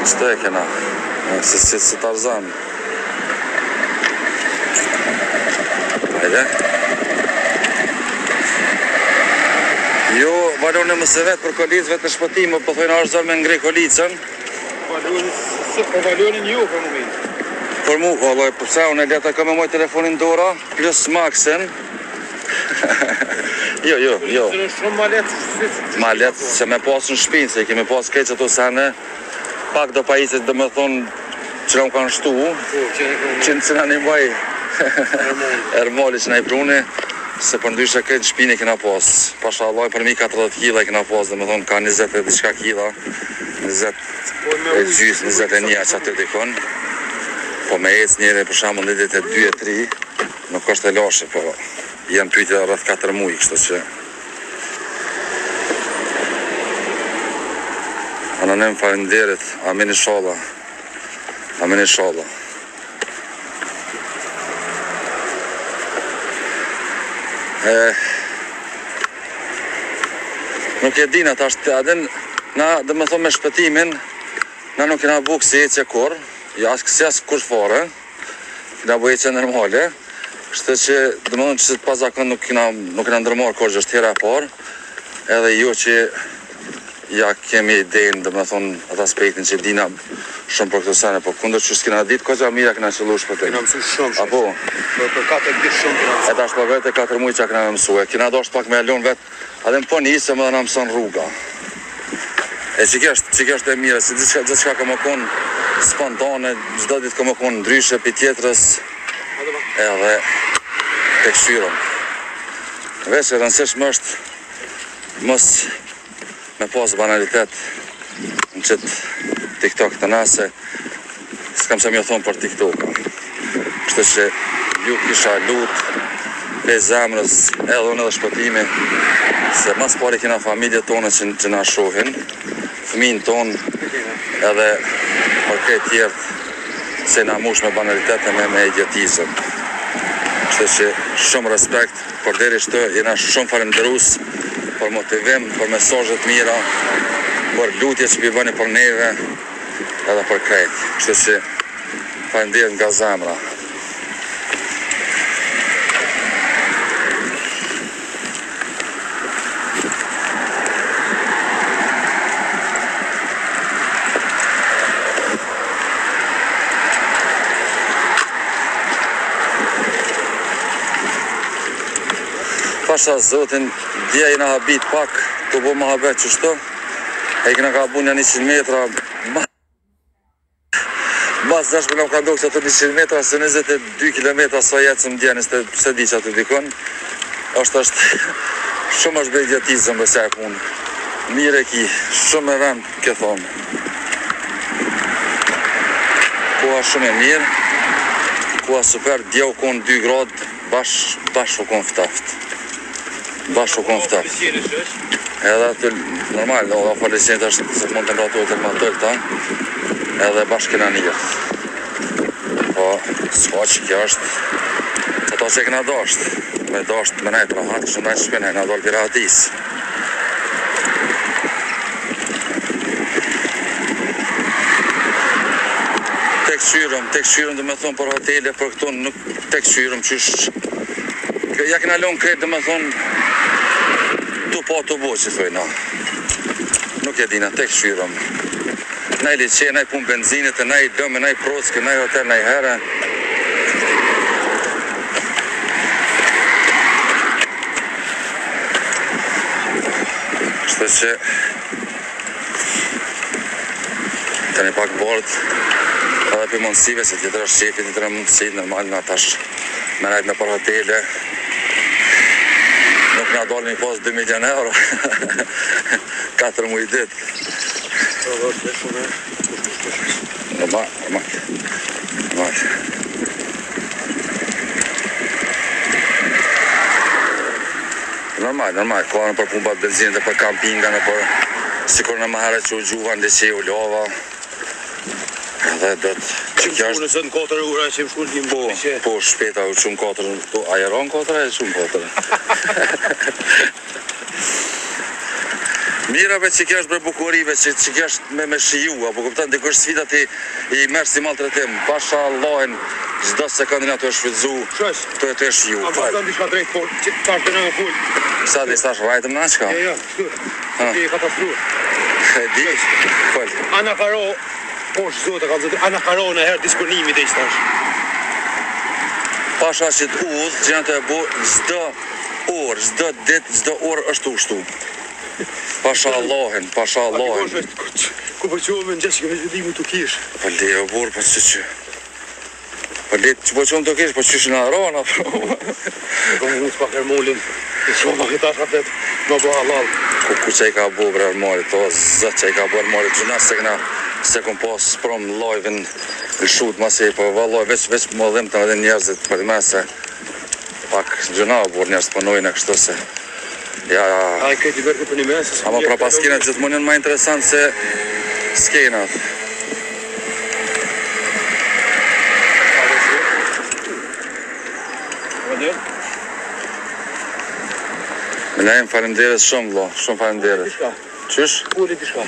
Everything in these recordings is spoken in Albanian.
Qëto e kena, si, si, si Tarzan. Hajde. Jo, Valoni mos e vet për kolicëve të shpëtimit, po thojnë është zor me ngre kolicën. Valoni, se po Valonin ju për moment. Për mu, vallai, po pse unë e lehtë kam me majt telefonin dora, plus Maxin. jo, jo, jo. Se është shumë ma lehtë se se Ma lehtë se me pas në shpinë, se i kemi pas krejt ato sene, pak do pajisje, do me thonë, që na kanë shtu, Po, që e që që na një mbaj Ermali që na i pruni, se për ndryshe krejt në shpinë e kena pas. Pasha Allah, për mi 40 kila e kena pas, do me thonë, ka 20 e diçka kila, 20 Po me e ujë, gjys, 21 që aty dikon. Po me ecë njeri për shembull një ditë e 2 e 3, nuk është e lashe, po janë pyetje rreth 4 muaj, kështu që Anonim faleminderit, amin inshallah. Amin inshallah. E, nuk e dina tash a din na do me thonë me shpëtimin na nuk kena bu kësi ecje kur jo as kësi as kur fare kena bu ecje normale kështu që do me thonë që të pazakon nuk kena nuk kena ndërmarr kur që është hera e parë edhe jo që ja kemi idenë, do me thonë, atë aspektin që dina shumë për këto sene, po kundër që s'kena ditë, koqa mira kena qëllu shpëtim. Kena mësu shumë shumë. Apo, Për, për katër ditë shumë kena e mësu. tash po vetë 4 muaj që kena me mësu, e kena dasht pak me e lon vet, edhe në po nisëm edhe na mëson rruga. E që kjo është, që kjo është e mira, se gjithçka gjithçka ka më konë spontane, çdo ditë ka më konë ndryshe pi tjetrës, edhe të këshyrëm. Veç e rëndësishme është mos me pas banalitet në qëtë TikTok të nase, s'kam që më thonë për TikTok. Kështu që ju kisha lut pe zemrës edhe unë edhe shpëtimi se mas pari kena familjet tona që, që na shohin, fëmijën tonë edhe për krejt tjerët se na mush me banalitet e me, me idiotizëm. Kështu që shumë respekt për deri shtë, jena shumë falenderus për motivim, për mesazhe të mira, për lutje që pi bëni për neve edhe për krejt. Kështu që faleminderit nga zemra. Pasha zotin, dje jena habit pak, të bo muhabet qështu, e i kena ka bu një 100 metra, ma Mas dash më ka ndokë që ato 100 metra, se 22 km sa jecëm dje, nëse se di që aty dikon, është është shumë është bëj idiotizëm për e punë. Mirë e ki, shumë e vend ke thonë. Koha shumë e mirë, koha super, dje u konë 2 gradë, bash, bash u konë ftoft. Bash u konë ftoft. Edhe aty normal, do afër liqenit është se mund temperaturat e më të ulta, edhe bash kena nirë. Po, s'ka që kjo është, ato që e kena dasht, me dasht me nejt rahat, kështu nejt shpine, na dalë për rahatis. Tek qyrëm, tek qyrëm do me thonë për hotele, për këto nuk tek qyrëm qysh Ja kena lonë krejt do me thonë tu pa tu bo që thojna. Nuk e dina, tek qyrëm. Naj liqe, naj pun benzinit, naj dëme, naj prockë, naj hotel, naj here. Kështu që tani pak bord edhe për mundësive se tjetër është qefi, tjetër është mundësi, normal na tash me nejt në për hotele nuk na dalin i pas 2 milion euro 4 muaj ditë Po, është shumë e kush kush kush. normal, normal normal Normal, normal, ka në për pumpat benzinit dhe për kampinga, në për sikur në më herët që u gjuva në liqe u lava. Edhe do të që kjo është Unë sot në 4 ora që më shkuar një Po, liqe. po, shpeta u çum 4, po, a e ron 4 a e çum 4? Mira be që kjo është bre bukuri be që, që kjo është me, me shiju, apo kupton dikush sfidat i, i merr si maltretim, pasha Allahin çdo sekondë na tu e shfrytëzu, Shosh. tu e tu e shiju. A Fal. vazhdon diçka drejt, po që tash do na më fol. Sa di tash rajtëm na çka? Jo, jo, kështu. Ha. Ti e katastrofë. E di. Fal. Ana Karo, po zot e ka zot. Ana Karo në herë disponimi deri tash. Pasha që të udhë që janë të e bo çdo orë, çdo ditë, çdo orë është ushtu. Pasha Allahin, pasha A ti Allahin. po është ku, ku po çohem në mëngjes kemi fillimu të kish. Po le o burr, po që që. Po le që po qëmë të kesh, po qysh në arona, po. E kom mund pak Ermolin. E shoh pak tash afet. Më bë halal. Ku ku që i ka bo bre Ermali, to zot që i ka bo Ermali, gjuna se këna, se kom pas prom live-in lëshut masi, po vallaj veç veç më dhimtën edhe njerëzit për me se pak gjuna o burr njerëz punojnë e kështu se ja, ja, Ai këtë i bërë për një mesë. ama prapa skenat gjithmonë janë më interesant se skenat. Milaim, faleminderit shumë vëlla, shumë faleminderit. Diçka. Qysh? Foli diçka.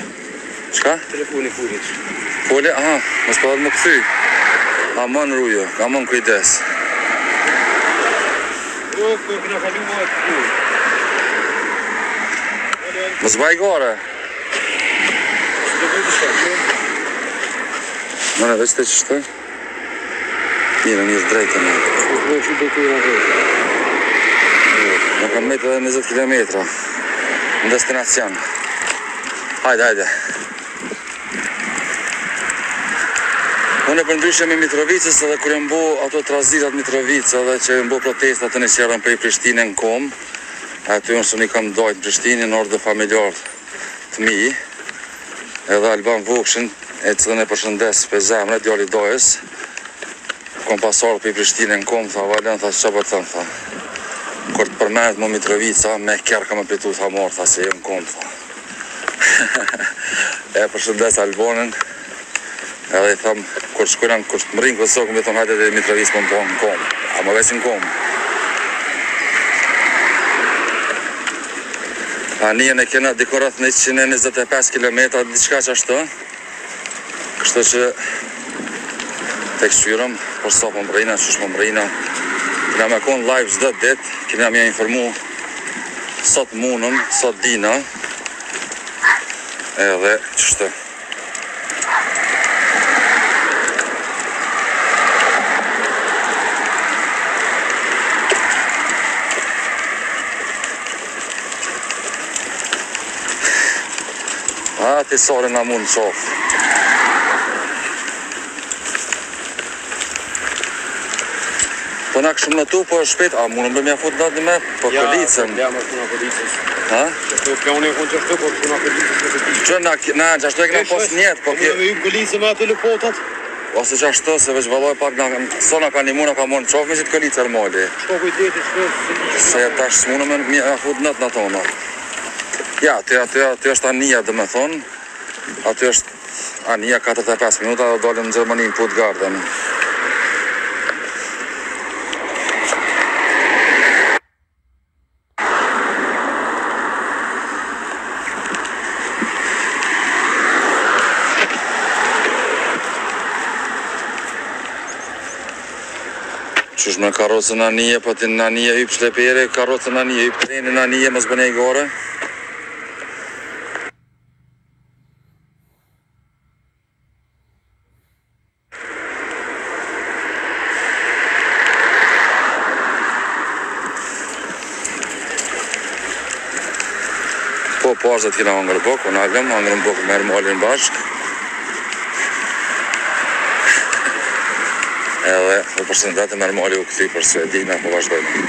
Çka? Telefoni foli. Fole, aha, mos po më kthy. Aman rujo, aman kujdes. Jo, po kena kalu më atë. Mos baj gore. Do bëj diçka. jo? Në në veç të qështu. Mirë, mirë, drejtë në. Po bëj që do të na Në kam metë edhe 20 km në destinacion. Hajde, hajde. Unë e përndryshe me Mitrovicës edhe kur janë bo ato trazirat Mitrovicë edhe që janë bo protestat të që prej Prishtinë në kom, aty unë së një kam dajt në Prishtinë në orë dhe familjar të mi, edhe Alban Vukshin, e cilën e përshëndes për zemre, djali dojës, kom pas ardhur prej Prishtinë në kom, tha Valen, tha çfarë po të them, tha. Kur të përmendet më Mitrovica, me kerr kam e pitu, tha morë, tha se jam kom, tha. e përshëndes Albonin, edhe i tham, kur shkojna, kur të mërrin Kosovë, më thonë hajde deri në Mitrovicë më po në kom. Ama veç në kom. Anijen e kena diku rreth 125 km, diçka që ashtu. Kështu që tek qyrëm, për sa po mrrina, qysh po mrrina. Kena me konë live çdo ditë, kena me informu sa të munëm, sa të dina. Edhe qështu. A, ti sore na mund qofë. Po na këshëm në tu, po shpejt, a mundëm me mja fut natë me, po policën, Ja, më puna policës. ha? Po plani kon çashtu, po puna policës nuk e di. Që na, na qashtu e kena pas njet, po Po ke, me hyp policë me ato lopotat. ose qashtu, se veç valloj pak na, sa na ka nimu, na ka morë në qofë me qitë kolicë Ermali. Shko kujdetit, shko se di. Se tash s'mundëm me mja fut natë në tonë. Ja, aty, aty, aty është anija, dhe me thonë, aty është anija 45 minuta dhe dalim në Gjermani në Puttgarden. Qysh me karrocën anije, po ti në anije hyp shlepere, karrocën anije, hyp trenin anije, mos bëne i gore. Po, po ashtë të kena hangër bok, unë alëm, hangërëm bok me Ermalin bashk. Edhe u përshëndetëm Ermali u kthy për Suedin, po vazhdojmë.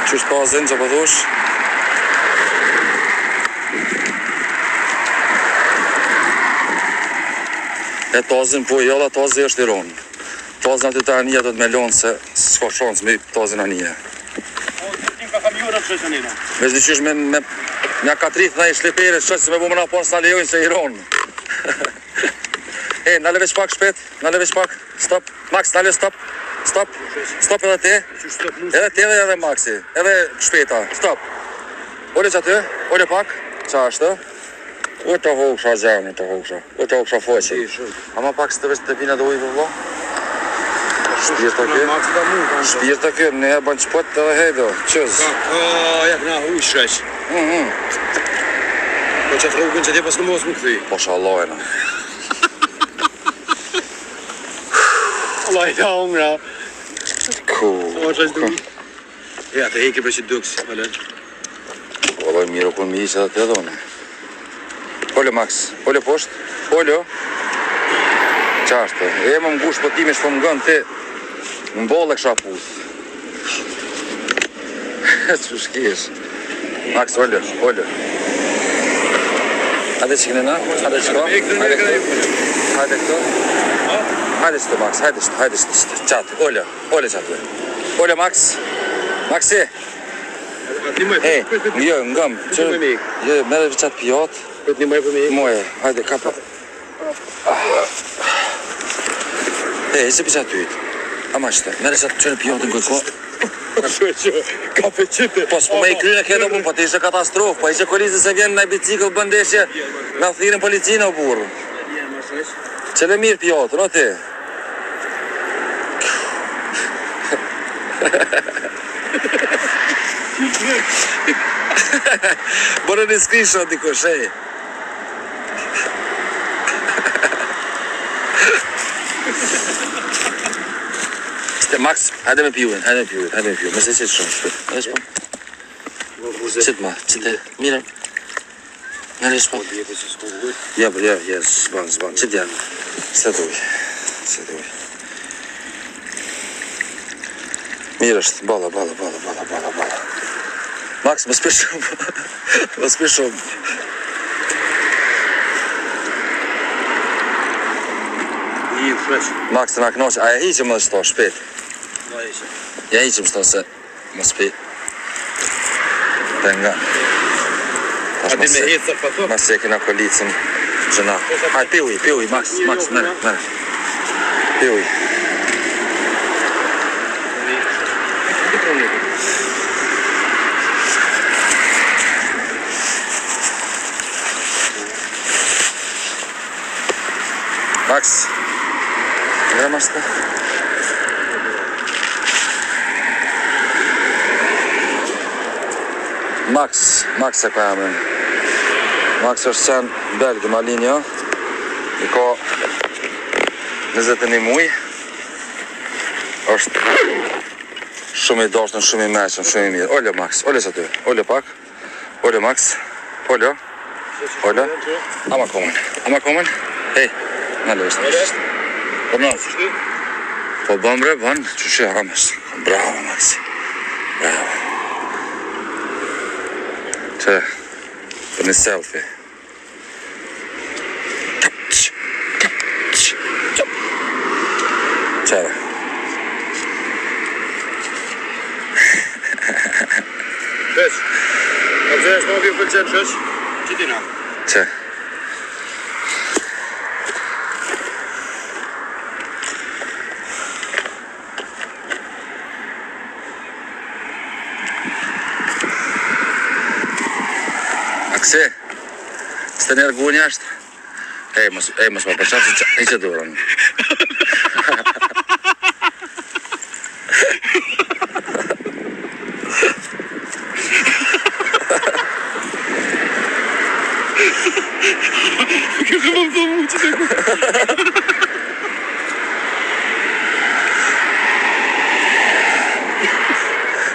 Qysh pazin, që po thosh? E tazin, po jo, dhe tazi është i ronë. Tazin aty te anija do të me lonë se s'ka shans me tazin anije. Po, ti ka kamionat çështë tani. Veç diqysh me, me... Nja katrith na i shlepere, shë se me bu më na ponë s'na lejojnë se i ronë. E, nale veç pak shpet, nale veç pak, stop, Max, nale stop, stop, stop edhe ti, edhe ti edhe edhe Maxi, edhe shpeta, stop. Ole që aty, ole pak, qa është? U të huksha zemër, të huksha, u të huksha foqe. Ama pak së të veç të pina dhe ujë vëlla. Shpirt të ky, shpirt të ky, ne e bën qpët edhe hejdo, qëz. Ka, ka, ja këna huj shreq. Mm Po që të rrugën që t'je pas në mos më këthy. Po shallojna. Allah i ta ungra. Ku? O që është duhi. E, atë heki për që duks, vale. Vallai mirë u kon mi hiq edhe te dhone. Ole Max, ole poshtë, ole. Qa është? E më ngush po timi s'po më ngën ti. Në bollë e kisha puth. Që shkesh. Max, ole, ole. Hajde që këne na, hajde që ka, hajde këtu, hajde këtu. Hajde që të Max, hajde që hajde që të, qatë, ole, ole qatë. Ole Max, Maxi. Hey, jo, ngëm, që, jo, merre veç atë pjatë. Prit një maj për me ik. Moje, hajde, kapa. E, e se pisa tyt. Ama qëtë, merre qatë qënë pjatën kërko. Ka pe qite. Po, s'po me i krynë këtë, po, po të ishe katastrofë, po ishe kolicë se vjen në bicikl bën ndeshje, na thirrën policinë o burrë. Qele mirë pjatën, o ti. Bërë një screenshot dikush, ej. Ste Max, hajde me piuin, hajde me piuin, hajde me piuin. Mos e qit shumë shpejt. Hajde shpejt. Qit ma, qit e, mire. Nale shpejt. Ja, po, ja, ja, s'ban, s'ban. Qit ja. Se duj, se duj. Mirë është, balla, balla, balla, balla, balla, balla. Max, mos pi shumë. Mos pi shumë. I fresh. Max, të na kënaq, a e hiqim edhe qëto, shpejt. Ma hiqim. Ja hiqim qëto se mos pi penga. Tash A di mos me e- hecë pa thot. Mos e kena policën gjëna. Hajde, pi ujë, pi ujë, Max, Max, merre, merre. Pi ujë. Max, nga mas të? Max, Max e ka emrin. Max është qen belg Malinja. I ka 21 muaj. Është shumë i dashur, shumë i mençëm, shumë i mirë. Ole Max, ole sa ty, ole pak. Ole Max, ole. Ole. Ama komën, ama komën. Hey, nale veç. Po na. Po bën bre, bën, qysh e hames. Bravo Max. Bravo. Që, për një selfie. Kap, kap, kap. Qara. Sheq. A pse është më pëlqen sheq? Qitina. Që? Akse, s'të njerë guën jashtë? Ej, mos, ej, mos më përqaf se qa, hiqe dorën. Kjo ka më thonë mu që të ku.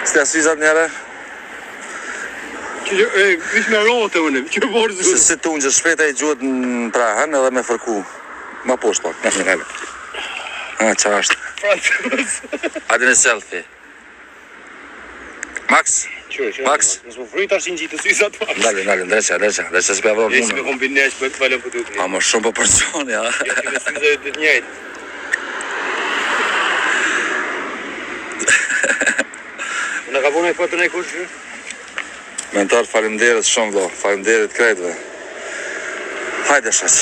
S'të asyzat njëre? Që e, vish me rote unë, që borë Se si të unë shpejt e i gjuhet në prahën edhe me fërku. Ma poshtë pak, në në Ha, qa është? Francës. Hajde një selfie. Max, Qyre, qyre. Max. Mos më fryt tash i ngjitë syzat pak. ndale, ndale, ndreqa, ndreqa, ndreqa s'po ja vërë Je si me punën. kombinesh për të falën për dukni. A më shumë po përqoni, ha? Jo, ti me syze të njëjtë. Në ka punë foto në kush? Mentor, faleminderit shumë vëlla, faleminderit krejtve. Hajde shoq.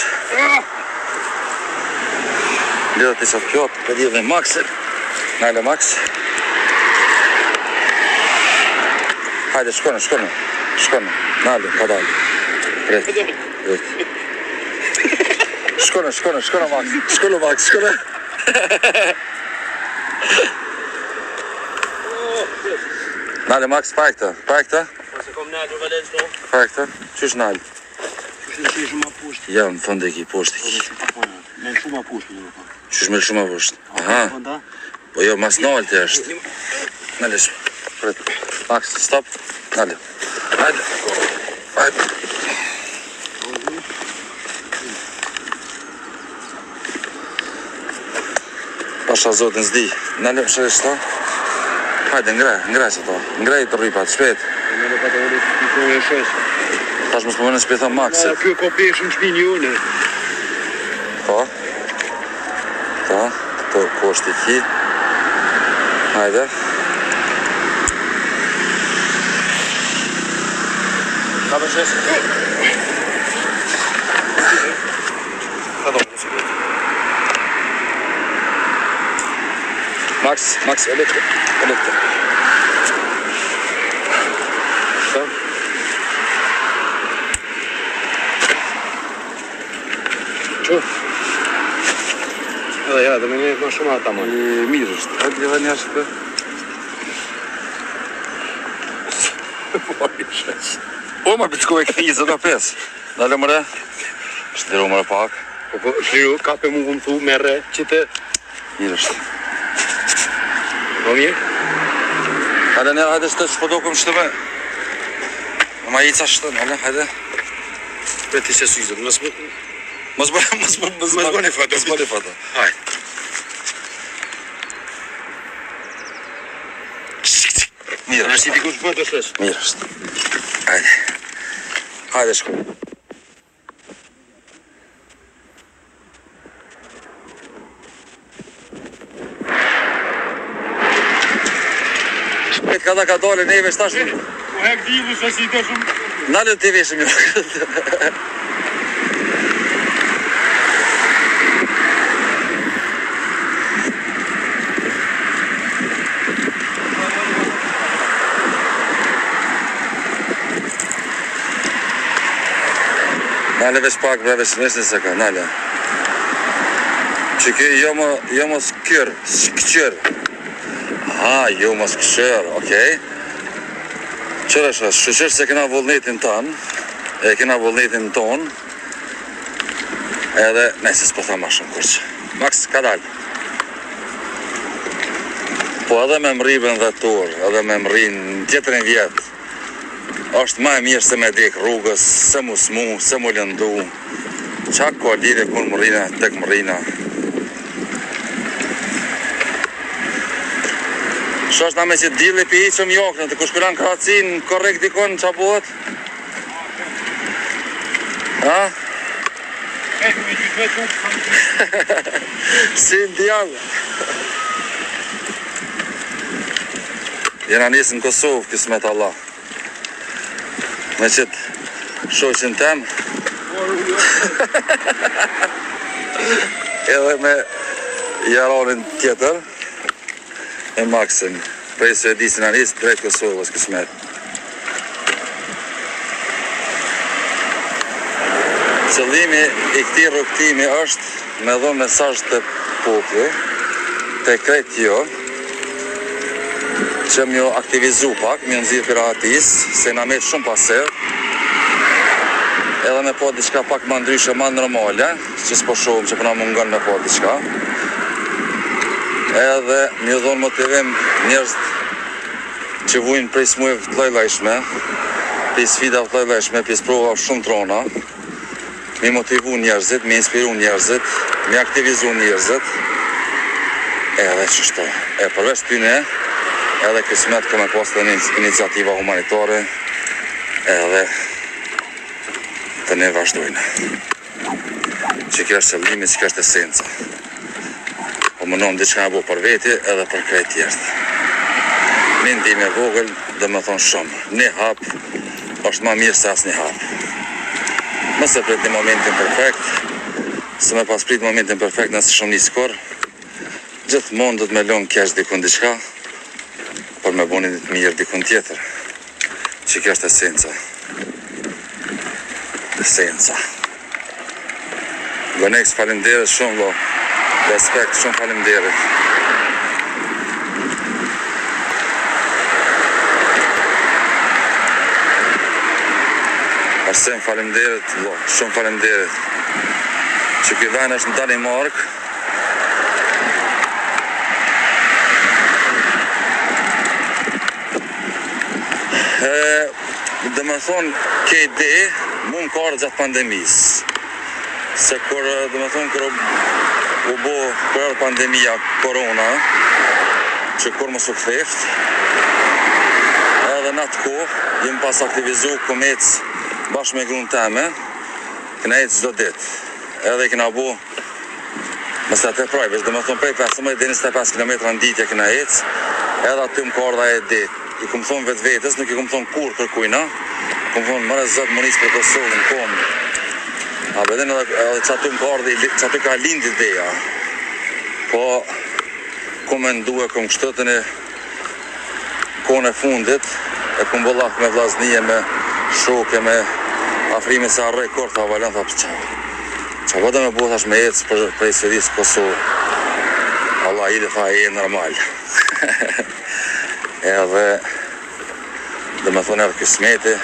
Lidhe ti qatë pjatë, për lidhe Maxin. Nale Max. Hajde, shkone, shkone, shkone. Nale, ka dalë. Prit, prit. Shkone, shkone, shkone Max. Shkone Max, shkone. Nale Max, pa e këtë, pa e këtë. Po se kom nalë, valen shto. Pa e këtë, qysh nalë? Qysh në qysh ma poshtë. Ja, në fund e ki, poshtë e Po ki. me pak më nalë. Me shumë ma poshtë, më thonë. Qysh me lëshu ma poshtë? Aha, Po nda. po jo, mas nalë është. Nale, shë. Prit. Max, stop. Nale. Hajde. Hajde. Pasha zotin s'di. Nale, shë shto. Hajde, ngre, ngre që to. Ngre i të rripat, shpejt. Me në patë unë i kohë e shosh. Tash mos po më s'po i thon Maxit. Ky ko peshë në shpinë jone. Po. Po, po, poshtë i ki. Hajde. Ka për shesh? Ka do, mos i bëj. Max, Max, e lekë, e lekë. Sa? Qo? Edhe ja, dhe me një ma shumë ata më. E mirë është. Hajde edhe një herë këtë. Po, i shesh. Po, ma piçko e këthizë, do pes. Dale mëre. Shliru mëre pak. Po, po, shliru, kape mu më thu, merre, që të... Mirë është. Po mirë? Hajde njerë, hajde shtë, shpo do këm shtë me. Ma i ca shtë, hajde, hajde. Për ti se syzët, mos më... Mos bë, mos bë, mos Mos bëni foto. Mos bëni foto. Hajde. Mirë Na është. si dikush bën të shesh. Mirë është. Hajde. Hajde shko. Shpejt ka da ka dole neve shtash. Po hek dilu se si të shumë... Nalë të veshim jo. Nale veç pak, bre, veç veç një sekund, nale. Që kjo jo më, jo më skër, skqër. Aha, jo më skqër, okej. Qërë është, shyqyr se kena vullnetin tanë, e kena vullnetin ton, edhe, nëse s'po tham ma shumë kurqë. Max, ka dalë. Po edhe me mrribën dhe torë, edhe me mrrin në tjetërin vjetë, është ma e mirë se me dek rrugës, se mu smu, se mu lëndu. Qa ka lidhje kur mrrina, tek mrrina. Shosh na me që dilli pi hiqëm jaknën, të kush kulan Kroacin, korrekt dikon, qa bëhet? Ha? E, me gjysme që Si në djallë. Jena nisë në Kosovë, kismet Allah. Me qëtë shoqin tem, edhe me jaranin tjetër, e Maxin. Prej Suedisë na nisë drejt Kosovës, kismet. Qëllimi i këtij rrugëtimi është me dhënë mesazh të populli, të krejt jo, që më ju aktivizu pak, më ju nxirr për rahatis, se na met shumë pasiv, edhe me pa diçka pak më ndryshe, më normale, që s'po shohim që po na mungon me pa diçka. Edhe më ju dhonë motivim njerëz që vujnë prej smujve të lloj-llojshme, prej sfidave të lloj-llojshme, prej sprovave shumë trona, mi motivu njerëzit, mi inspiru njerëzit, mi aktivizu njerëzit, edhe qështu. E përveç tyne, edhe kismet ka me pas edhe një iniciativa humanitare, edhe të ne vazhdojnë. Që kjo është qëllimi, që kjo është esenca. Po mundohem diçka me bo për veti edhe për krejt tjerët. Një ndihmë e vogël do me thonë shumë. Një hap është ma mirë se asnjë hap. Mos e pritni momentin perfekt, se me pas prit momentin perfekt na s'ishim nis kurrë, gjithmonë duhet me lënë keq dikun diçka, për me bo një të mirë dikun tjetër. Që kjo është esenca. Esenca. Gonex, faleminderit shumë vëlla. Respekt, shumë faleminderit. Arsen, faleminderit vëlla, shumë faleminderit. Që ky vend është në Danimarkë. E, dhe me thonë, kjo ide, mu më ka ardhë gjatë pandemisë. Se kur, dhe me thonë, kur u bo, kur erdh pandemia korona, që kur mos u ktheft, edhe në atë kohë, jem pas aktivizu, kom ecë bashkë me grun teme, kena ecë çdo ditë, edhe kena bo, Mos ta teproj, veç domethonë prej 15 deri 25 km në ditë ja kena ec, edhe aty më ka ardhë ajo ide. I kom thonë vetvetes, nuk i kom thonë kurrë kërkujna, kom thonë more zot m'u nis për Kosovë në kom. A po e din edhe, edhe që aty më ka ardhë, që aty ka lind ideja. Po, kom mendu e kom kështu të një kohën e fundit, e kom bo llaf me vllazni e me shokë me afrime se harroj kur tha Valon tha ça ça po do me bo thash me ec për prej Suedisë në Kosovë Allah ide tha e normal edhe do me thonë erdh kismeti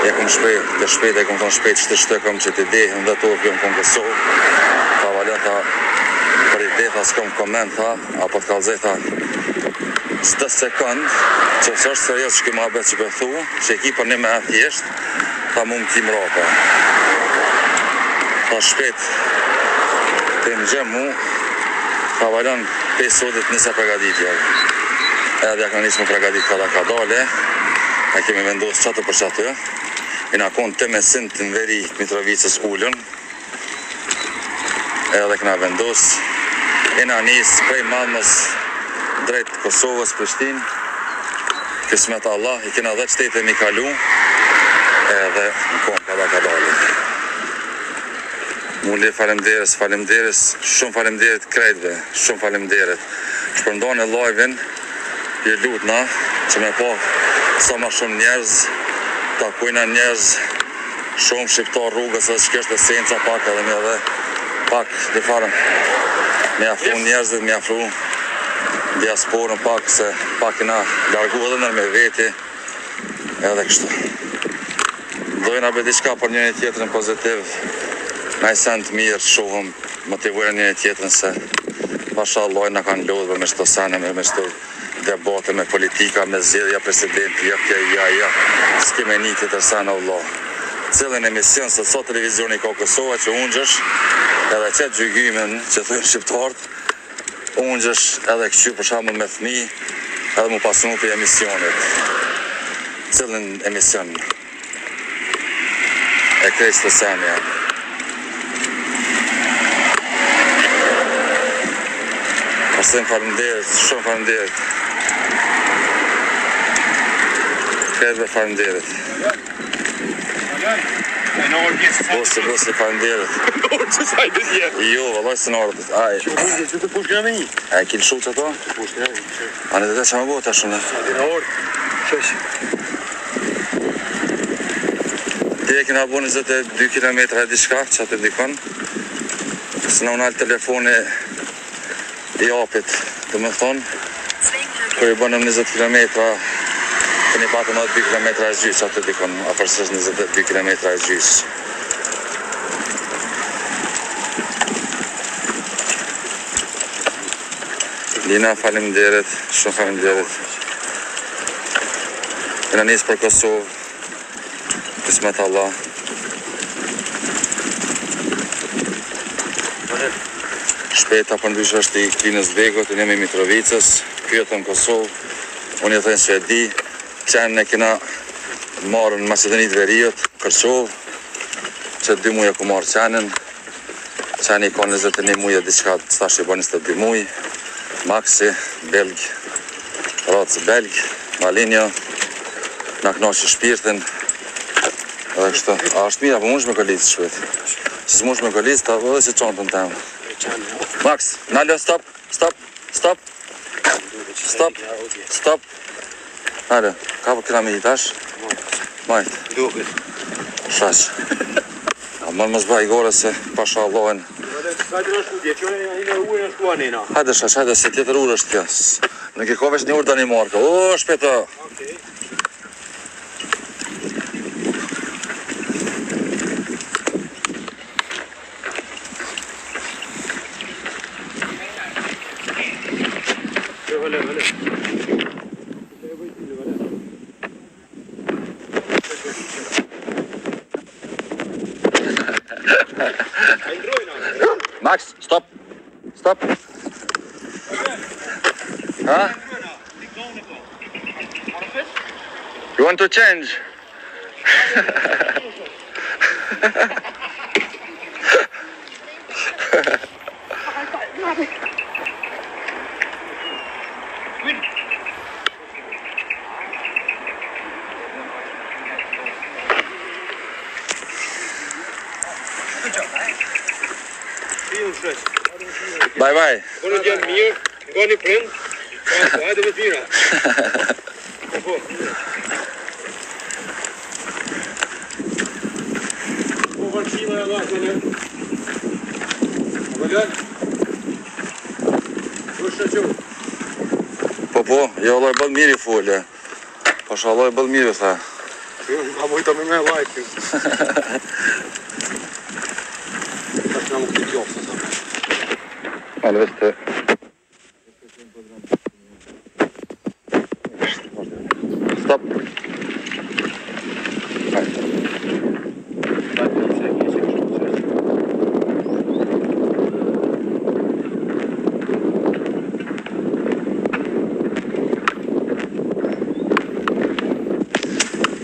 e kom shpejt të shpejt e kom thonë shpejt shtë shtë kom qët ide në dhjetor jom kon Kosovë tha Valon tha për ide tha s'kom koment tha A po të kallzoj tha çdo sekond që s'është serioz që ky muhabet që po thu, që e ki për një me thjesht, tha mu më ki mrapa. Tha shpejt të më gjem mu, tha Valon pej sotit nisa pregaditje. Edhe ja kena nisë me pregadit kadal kadale, e kemi vendosë qaty për qaty, jena konë te Mesint në veri të Mitrovicës ulën, Edhe kena vendos jena nis prej Malmës drejt Kosovës Prishtinë Kismet Allah i kena 10 shtete mi kalu edhe në kom kadal kadale Muli faleminderit faleminderit shumë faleminderit krejtve shumë faleminderit shpërndane live-in ju lutna që me pa sa ma shumë njerëz takojna njerëz Shumë shqiptar rrugës edhe që është esenca pak edhe me edhe pak dhe farë me afru njerëzit, me afru diasporën pak se pak jena largu edhe nër me veti edhe kështu. Dojna be diçka për njëri tjetrin pozitiv, naj sen të mirë, shohëm, motivojna njëri tjetrin se pasha Allah na kanë lodhë me qëto sene, me, me qëto debate me politika me zgjedhja presidenti ja kjo ja ja s'ke me ni tjetër sen o vlla cilin emision se sa televizioni ka Kosova që ungjesh edhe qet gjygimin që thojnë shqiptarët ungjesh edhe kqyr për shembull me fëmijë edhe mu pasunu prej emisionit cilin emision E krejt qëto sene janë. Arsen faleminderit, shumë faleminderit. Krejtve faleminderit. Bosi, bosi, faleminderit. Jo, vallaj s'në ardhët. Aj. A e ki lëshu që ato? A në të të që më bo të shumë? Dje kena bo 22 km e diçka që aty dikon Se na u nal telefoni i apit Do me thonë Kur i bënëm 20 km Keni patëm edhe 2 km e gjysë aty dikon Afërsisht 22 km e gjysë Lina, faleminderit, shumë faleminderit. Jena nisë për Kosovë, kismet Allah. Shpejta për ndryshe është i Klinës Vegut, unë jam i Mitrovicës, ky jeton në Kosovë, unë jetoj në Suedi, qenin e kena marrë në Maqedoni të Veriut, Kërçovë, që dy muaj e ku marrë qenin, Qeni ka 21 muaj e diçka, tash i bën 22 muaj. Maxi, belg, racë belg, Malinjo, na kënaqi shpirtin. Edhe kështu. A është mirë, apo mundesh me kolicë shpejt? Se s'mundesh me kolicë, ta edhe si çantën teme. Max, nalo, stop, stop, stop. Stop, stop. Nalo, ka po kena me hi tash? Majt. Duket. Shash. A mërë mos baj gore se pasha Allahin. Hajde shash, hajde se tjetër urë është kjo. Nuk e ka veç një urë Danimarka. O, shpejt o. Okej. Vale, vale. Max, stop. Stop. Ha? You want to change? Bye bye. Kono djalë mirë, ngoni prind, hajde me tira. Po po. Po po qila e dhashë ne. Po lën. Po shoqu. Po po, jo vëllai bën mirë i folje. Pasha Allahin bën mirë tha. Jo, ka mujta me me like. Tash na më këtë qoftë sa. Ale veç të Stop. Hajde.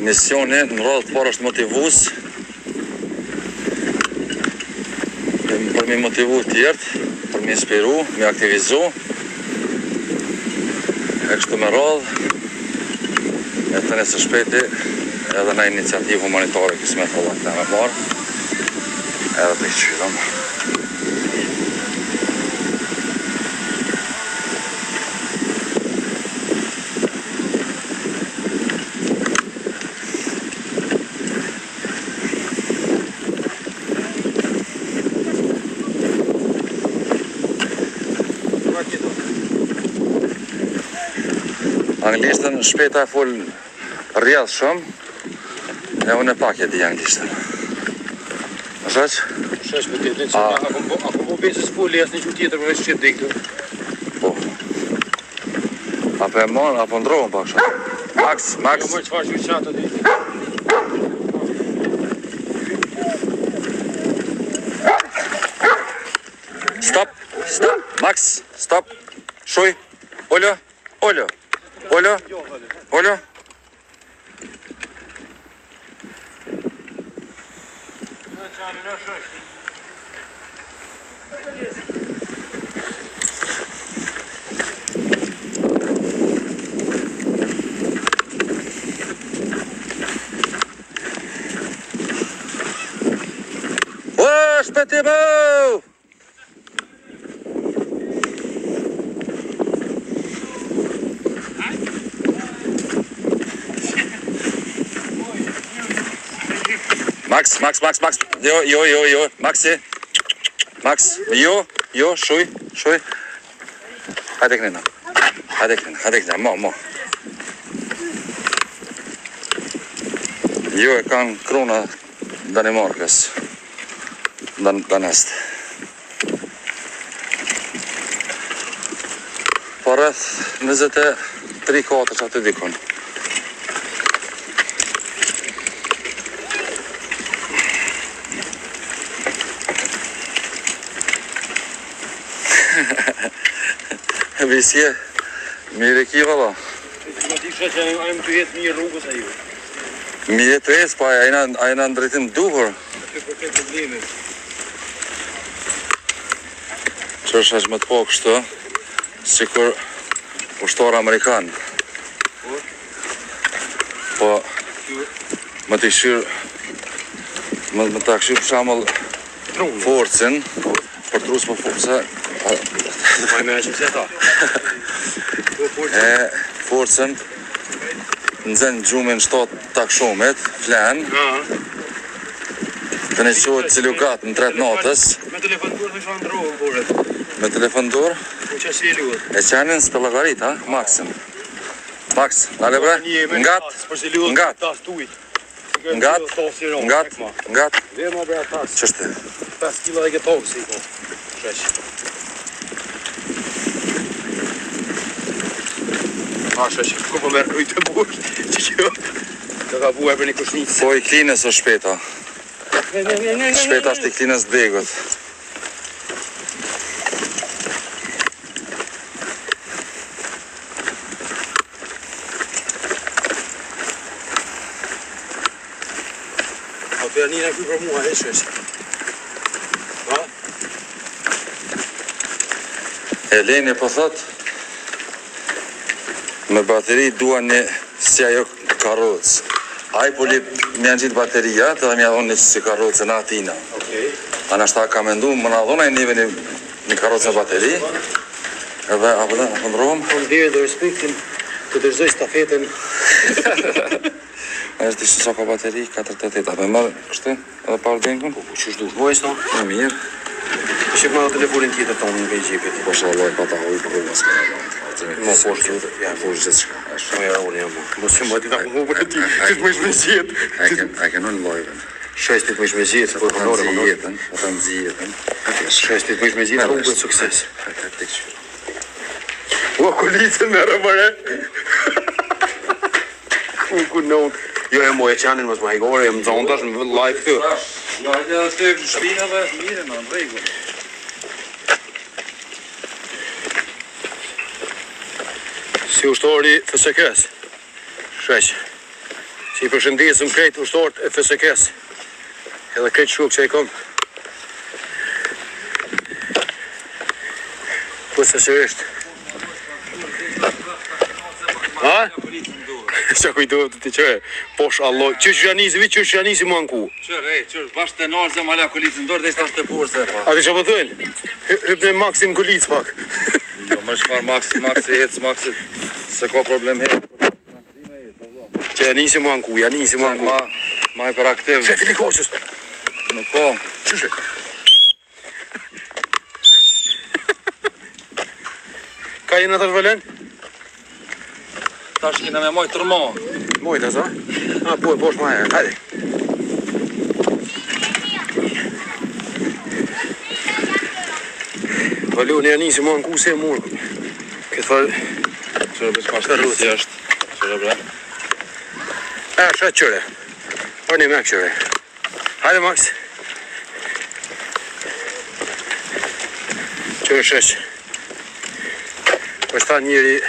Misioni në radhë të parë është motivues për mi motivu tjerët, për mi inspiru, mi aktivizu e kështu me radhë e tani së shpejti edhe në iniciativë humanitare kismet Allah këta me marrë edhe të këqyrëm. Anglishtën shpejta e fol rrjedh shumë, e unë e pak e di anglishtën. Shoq? Shoq me të ditë, a kom po a kom po besë s'foli asnjë gjuhë tjetër përveç shqip deri këtu. Po. Apo e marr, apo ndrohem pak shumë. Max, Max. Jo, më çfarë gjuhë çato di. Stop, stop, Max, stop. Shuj. Olo, olo. Olo. Olo. O, shpëtimo! Max, Max, Max, Max, jo, jo, jo, jo, Maxi, Max, jo, jo, shuj, shuj. Hajde kënina, hajde kënina, hajde kënina, mo, mo. Jo, e kanë krona Danimarkës, Dan, danest. Po rreth 23 4 që aty dikun. Visje, mirë e ki valla. Ma di që që ai më të jetë mirë rrugës ajo. Mirë të ecë, pa ai na ai na në drejtim duhur. Aty për këtë probleme. Që është aq më të po kështu, sikur ushtar amerikan. Po, më të kqyr. Me, me ta kështu për shembull forcën, për trus po forcë, Po e merr se ata. Po forcën. e forcën nxën gjumin 7 takshomit, flen, Ha. të në qohet cilukat në 3 natës, Me telefon dorë të shon drogën burrët. me telefon dorë, Po çfarë si e luhet? e qenin s'pe llogarit, ha, Maxin. Max, nale bre, ngat, Po si luhet ngat. tas tujt. ngat, ngat, ngat, Vema bre tas. ç'është? 5 kg e ke si po. Shesh. A shesh, ku po merr ujë të burr? Që kjo? Ka ka buar për një kushnicë. Po i klinës është shpeta. Ne ne ne ne. Shpeta është i klinës të begut. A të janë ky për mua, e shesh. Ha? Eleni po thot me bateri dua një si ajo karrocë. Ai po lip më janë gjitë bateria, edhe më ja dhonë një si karrocë në Atina. Okej. A nashta ka mendu, më na dhonë ai neve një, një karrocë me bateri. Edhe apo dhe, apo ndrohem. Faleminderit dhe respektin të dorëzoj stafetën. A është dishë sa ka bateri, 48, apo e merr kështu, edhe powerbankun? Po qysh dush mojës no? Më mirë. Shif më telefonin tjetër tonë në xhepit. Po shallah, pa ta huj, po mos kena lënë. Mo poshtë, ja poshtë gjithçka. Është. Po ja unë jam. Mos e mbaj ti ta ku për ti. Ti të më shmëzjet. A e ken, a e ken unë lojën. Shesh ti të më shmëzjet, po Po ta honore, nxi honore. jetën, po ta nxi jetën. Shesh ti të më shmëzjet, rrugën sukses. Hajde tek qyr. Ua kulicën me rëmëre. Ku ku non. Jo e moj e qanin mos më hajgore, jam zonë tash në live këtu. Jo, hajde edhe ty në shtëpi edhe mirë në rregull. Si ushtori FSK-s. Sheq. Si i përshëndesim krejt ushtorët e FSK-s. Edhe krejt shok që i kom. Po se sërisht. Ha? Qa kujtohet të ti qe? Posh Allah. Qysh ja nisi, vi qysh ja nisi më anku. Qyr, ej, qyr, bash të nalë ma la kolicën dorë, dhe tash të porse pa. A ti çfarë po thënë? Hyp në Maxim Kulic pak. Jo, më shfar Maxi, Maxi, ec, Maxi, se ka problem he. Që ja nisi më anku, ja nisi më anku. Ma, ma hiperaktiv, Shefi i koqës. nuk ka. Qysh? e? Ka jena tash vëllen? Tash kena me mojt tërmo. Mojta, sa? A, po, e posh ma herë. Hajde. Vëllu, ne ja nisi më anku se e murë. Këtë farë... Qyr, veç pa Karrocë. si është. Qyr, bre. A, sha qëre. Për një me qëre. Hajde, Max. Qëre shesh. Është ta njeri...